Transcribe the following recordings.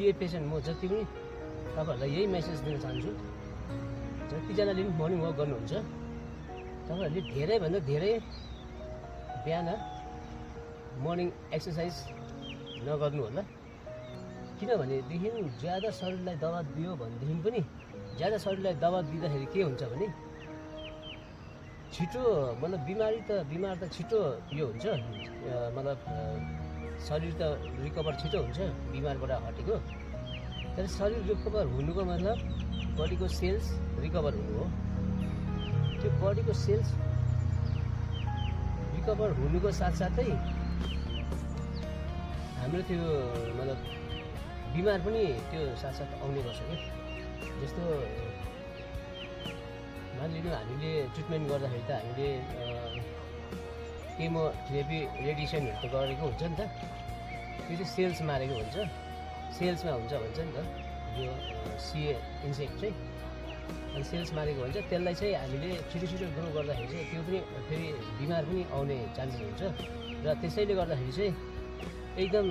सिए पेसेन्ट म जति पनि तपाईँहरूलाई यही मेसेज दिन चाहन्छु। जतिजनाले पनि मर्निङ वक गर्नुहुन्छ तपाईँहरूले धेरैभन्दा धेरै बिहान मर्निङ एक्सर्साइज नगर्नु होला। किनभनेदेखि ज्यादा शरीरलाई दबाब दियो भनेदेखि पनि ज्यादा शरीरलाई दबाब दिँदाखेरि के हुन्छ भने छिटो मतलब बिमार त छिटो यो हुन्छ, मतलब शरीर त रिकभर छिटो हुन्छ बिमारबाट हटेको। तर शरीर रिकभर हुनुको मतलब बडीको सेल्स रिकभर हुनु हो। त्यो बडीको सेल्स रिकभर हुनुको साथसाथै हाम्रो त्यो मतलब बिमार पनि त्यो साथसाथ आउने गर्छ क्या। जस्तो मानिलिनु हामीले ट्रिटमेन्ट गर्दाखेरि त हामीले केमोथेरापी रेडिएसनहरू त गरेको हुन्छ नि त, त्यो चाहिँ सेल्स मारेको हुन्छ, सेल्समा हुन्छ भन्छ नि त यो सिए इन्सेक्ट चाहिँ। अनि सेल्स मारेको हुन्छ, त्यसलाई चाहिँ हामीले छिटो ग्रो गर्दाखेरि चाहिँ त्यो पनि फेरि बिमार पनि आउने चान्सेस हुन्छ। र त्यसैले गर्दाखेरि चाहिँ एकदम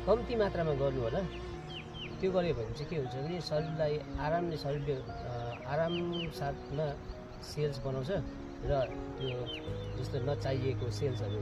कम्ती मात्रामा गर्नु होला। त्यो गऱ्यो भने चाहिँ के हुन्छ भने शरीरले आराम साथमा सेल्स बनाउँछ र त्यो जस्तो नचाहिएको सेल्सहरू